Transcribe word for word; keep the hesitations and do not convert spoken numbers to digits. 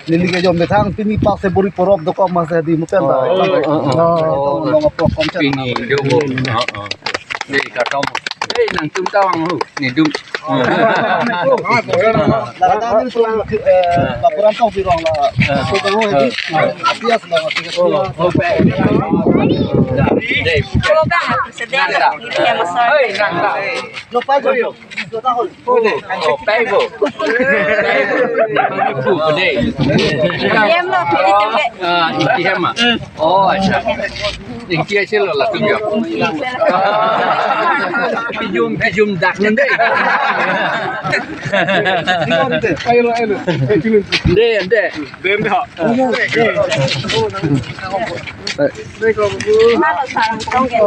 Neli kejom methang pini pas se buri porop dokok mas di mupen ta. Oh, oh, oh, oh. Oh, nong apok kom chan. Pini do bo. Oh, oh. Di katom. Eh, nangtum tawang ho. Nidum. Ladak ni pulang, eh, laporan tong birong la. Ko bang ho di. Apias la. Oh, oh, pe. Dei. Program sedang ini ya, Mas. Hei, nang ta. Lupa jo. Oh, paibo. Paibo, dei. P M lo, pwede juga. Ah, P M ah. Oh, acha. Ingki aja lo latum ya. Pejum, pejum dak nang dei. Dei, dei. Dei, dei. Malu sarang tong ke.